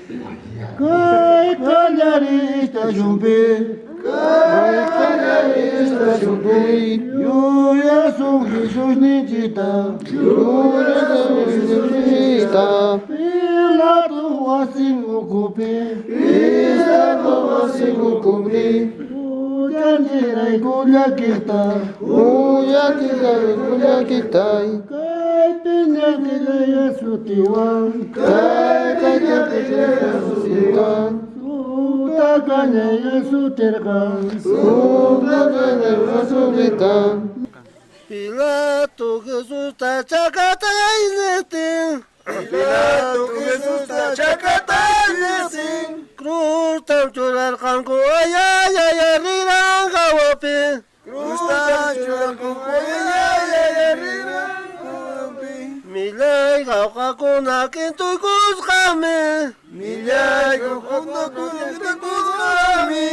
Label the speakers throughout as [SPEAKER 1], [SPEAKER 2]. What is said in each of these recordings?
[SPEAKER 1] Kay qallariy estacionpi,
[SPEAKER 2] Kay qallariy estacionpi,
[SPEAKER 1] yuyasun Jesusninchikta,
[SPEAKER 2] yuyasun Jesusninchikta,
[SPEAKER 1] Pilatoq wasin ukhupi,
[SPEAKER 2] Pilatoq wasin ukhupi,
[SPEAKER 1] huchanchikrayku llakiqta,
[SPEAKER 2] huchanchikrayku llakiqta,
[SPEAKER 1] kay piñakillaya sutiwan,
[SPEAKER 2] kay piñakillaya sutiwan,
[SPEAKER 1] suta kañaya sutirqan,
[SPEAKER 2] suta kañaya sutirqan.
[SPEAKER 1] Pilato Jesusta chakatay niqtin,
[SPEAKER 2] Pilato Jesusta chakatay niqtin,
[SPEAKER 1] Cruztam churarqanku ayayaya riran hawapi,
[SPEAKER 2] Cruztam churarqanku ayayaya riran hawapi,
[SPEAKER 1] Millay qawqakuna kintuykusqami,
[SPEAKER 2] Millay qawqakuna kintuykusqami,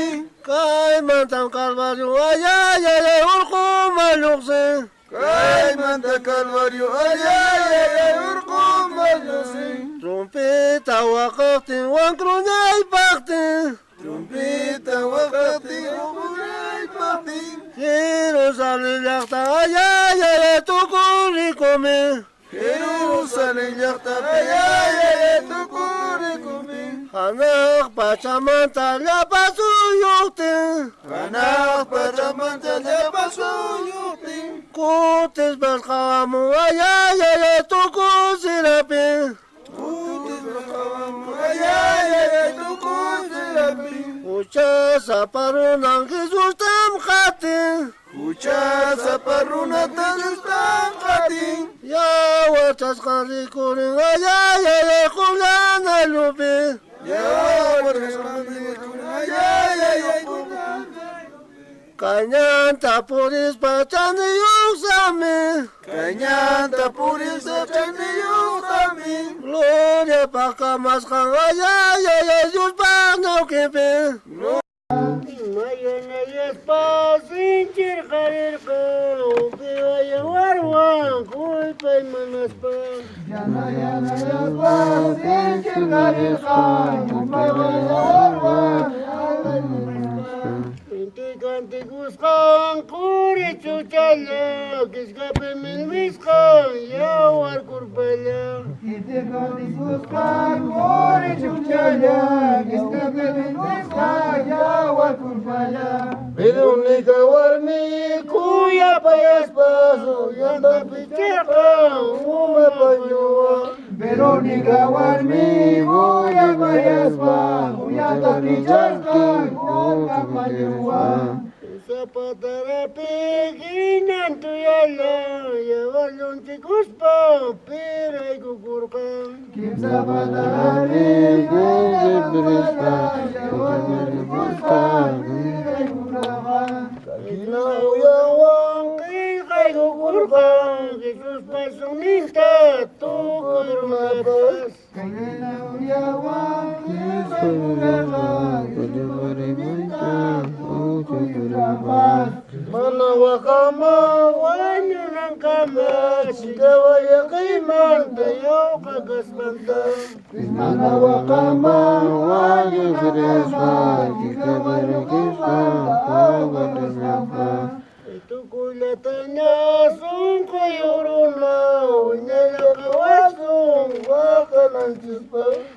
[SPEAKER 1] Kaymantam Calvario ayayaya urquman lluqsin,
[SPEAKER 2] Kaymanta Calvario ayayaya urquman lluqsin,
[SPEAKER 1] Trompeta waqaqtin wankruñaypaqtin,
[SPEAKER 2] Trompeta waqaqtin wankruñaypaqtin,
[SPEAKER 1] Jerusalén llaqta ayayaya tukurikumi,
[SPEAKER 2] Jerusalén llaqta ayayaya tukurikumi,
[SPEAKER 1] Hanaq pachamanta llapa suyuqtin,
[SPEAKER 2] Hanaq pachamanta llapa suyuqtin,
[SPEAKER 1] Kutispas qawamun ayayaya tukusirapi,
[SPEAKER 2] Kutispas qawamun ayayaya tukusirapi,
[SPEAKER 1] Huchasapa runan Jesustam qatin,
[SPEAKER 2] Huchasapa runata Jesustam qatin,
[SPEAKER 1] Yawarchasqan rikurin ayayaya qullanallupi,
[SPEAKER 2] Yawarchasqan rikurin ayayaya qullanallupi,
[SPEAKER 1] Kayñanta purispa chaniyuqsami,
[SPEAKER 2] Kayñanta purispa chaniyuqsami,
[SPEAKER 1] Gloriapaq kamasqan ayayaya Diospaq ñawkinpi. Mayanayaspa sinchirqarirqan upiwa yawarwan kuypay manaspa.
[SPEAKER 2] Yanayanayaspa sinchirqarirqan upiwa yawarwan kuypay manaspa.
[SPEAKER 1] Inti kantikusqan quri chuchalla kichkapi millmisqan yawar kurpalla.
[SPEAKER 2] Inti kantikusqan quri chuchalla kichkapi millmisqan yawar kurpalla.
[SPEAKER 1] Verónica warmi kuyapayaspa suyanta picharqan uma pañuwan.
[SPEAKER 2] Verónica warmi kuyapayaspa uyanta picharqan uma pañuwan.
[SPEAKER 1] Zapatarapi hinan tuyalla yawar llunchikuspa piraykukurqan.
[SPEAKER 2] Kimsa patarapi hinan tuyalla yawar llunchikuspa piraykukurqan.
[SPEAKER 1] Hina uyawan qillqaykukurqan Jesuspa suninta tukuy runapas.
[SPEAKER 2] Hina uyawan qillqaykukurqan Jesuspa suninta tukuy runapas.
[SPEAKER 1] Mana waqama wañunankama chikawayaqaymanta ñuqa kasqanta.
[SPEAKER 2] Mana waqama wañunankama chikawayaqaymanta ñuqa kasqanta.
[SPEAKER 1] Tukuyllataña sunquyuq runa wiñaylla qawasun waqananchispaq.